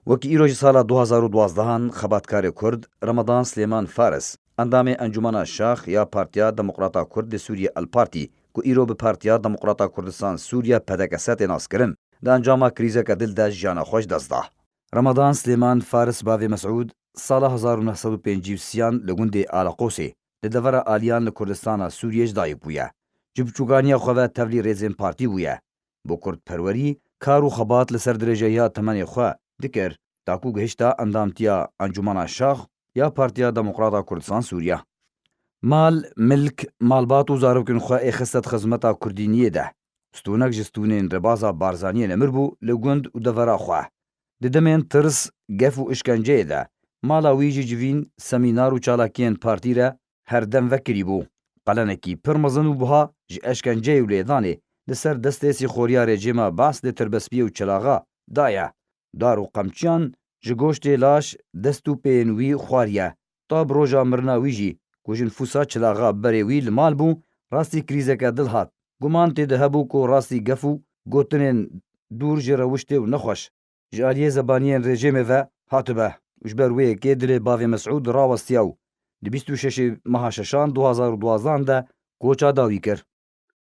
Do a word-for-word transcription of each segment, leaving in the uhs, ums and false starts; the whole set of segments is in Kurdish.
Wekî îro ji sala du hazar û duazdehan xebatkarê Kurd Remadan Silêman Faris, endamê Encûmena Şax ya Partiya Demokrata Kurd li Sûriyê El Partî, ku îro bi Partiya Demokrata Kurdistan Sûriye P D K S tê naskirin, di encama krîzeke dil de jiyana xwe ji dest da. Remadan Silêman Faris bavê Mesûd sala hezar û neh sed û pêncî û sêyan li gundê Alaqosê, li devera Aliyan li Kurdistana Sûriyê ji dayik bûye. Ji biçûkaniya xwe ve tevlî rêzên partî bûye. Bo kurdperwerî kar û xebat li ser dirêjehiya temenê xwe dikir, ta ku gihişta endamtiya Encûmena Şax ya Partiya Demokrata Kurdistan Sûriye. Mal, milk, malbat û zarokên xwe ê xiste di xizmeta kurdîniyê de. Stûnek ji stûnên rêbaza Barzaniyê nemir bû li gund û devera xwe. Di demên tirs, gef û işkenceyê de mala wî ji civîn, semînar û çalakiyên partî re her dem vekirî bû. Qelenekî pir mezin û buha ji eşkenceyê û lêdanê li ser destê sîxoriya rejîma Baas dê tirbespiyê û çilaxa daye. Dar û qemçiyan ji goştê laş, dest û pêyên wî xwariye. Ta bi roja mirina wî jî, ku ji nifûsa çilaxa berê wî li mal bû, rastî krîzeke dil hat. Guman tê de hebû ku rastî gef û gotinên dûr ji rewiştê û nexweş ji aliyê zebaniyên rejîmê ve hatibe û ji ber wê yekê dilê bavê Mesûd rawestiya û di bîst û şeşê meha şeşan du hazar û duazdehan de koça dawî kir.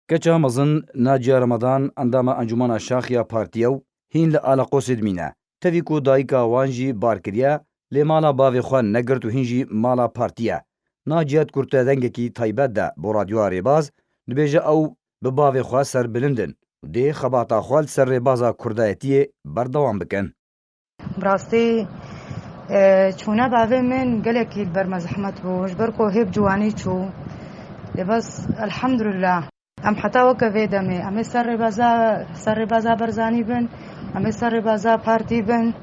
Keça mezin Naciya Remadan endama Encûmena Şax ya Partî ye û hîn li Alaqosê dimîne. Tevî ku dayika wan jî bar kiriye, lê mala bavê xwe negirt û hîn jî mala partî ye. Naciya di kurtedengekî taybet de bo Radyoya Rêbaz dibêje ew bi bavê xwe serbilind in û dê xebata xwe li ser rêbaza kurdayetiyê berdewam bikin. Bi rastî, e, çûna bavê min gelekî li ber me zehmet bû, ji ber ku hê bi ciwanî çû. Lê bes, elhamdulillah. Em heta weke vê demê, em ê ser rêbaza, ser rêbaza Barzanî bin, em ê ser rêbaza partî bin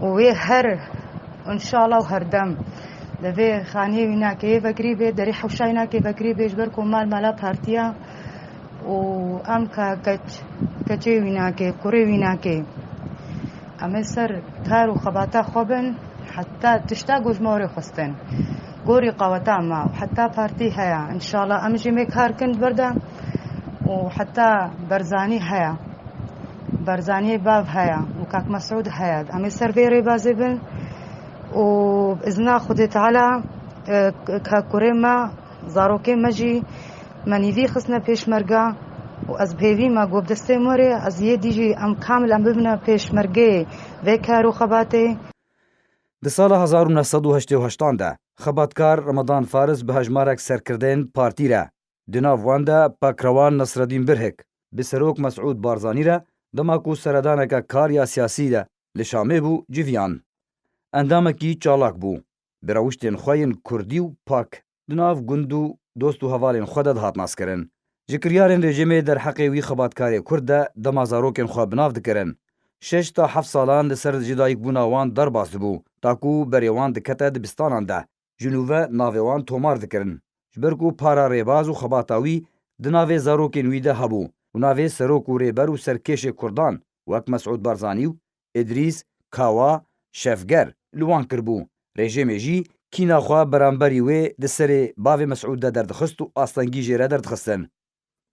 û wê her, înşallah û her dem, di vê xaniyê wî nake yê vekirî bê, derî hewşa wî nake vekirî bê, ji ber ku mal mala partî ye û em ka keç, keçê wî nake, kurê wî nake. Em ê ser kar û xebata xwe bin, heta tişta ku ji me were xwestin. Gorî qaweta me û heta partî heye. Înşallah em jî mê kar kin di ber de û heta Barzanî heye. Barzaniyê bav heye û kak Mesûd heye. Em ê ser vê rêbazê bin û bi izna Xwedê Teala, e, ka kurê me, zarokê me jî me nîvî xistine pêşmerge û ez bi hêvî me ku bi destê me re ez yê dî jî em kamil em bibine pêşmergeyê vê kar û xebatê. Di sala hezar û neh sed û heştê û heştan de xebatkar Remadan Faris bi hejmarek serkirdeyên partî re, di nav wan de pakrewan Nesredîn Birhik, bi Serok Mesûd Barzanî re dema ku seredaneke kar ya siyasî de li Şamê bû, civiyan. Endamekî çalak bû. Bi rewiştên xwe yên kurdî û pak di nav gund û dost û hevalên xwe de dihat naskirin. Ji kiryarên rejîmê derheqê wî xebatkarê kurd de dema zarokên xwe bi nav dikirin, şeş ta heft salan li ser jidayikbûna wan derbas dibû, ta ku berê wan dikete dibistanan de, ji nû ve navê wan tomar dikirin. Ji ber ku para rêbaz û xebata wî di navê zarokên wî de hebû û navê serok û rêber û serkêşê kurdan wek Mesûd Barzanî û Îdrîs, Kawa, Şevger li wan kiribû. Rejîmê jî kîna xwe beramberî wê di serê bavê Mesûd de derdixist û astengî jê re derdixistin.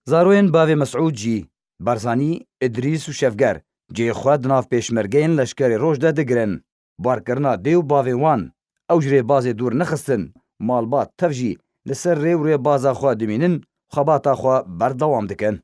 Zaroyên bavê Mesûd jî, Barzanî, Îdrîs û Şevger, cihê xwe di nav pêşmergeyên leşkerê roj de digirin. Barkirina dê û bavên wan, ew ji rêbazê dûr nexistin, malbat tev jî li ser rê û rêbaza xwe dimînin, xebata xwe berdewam dikin.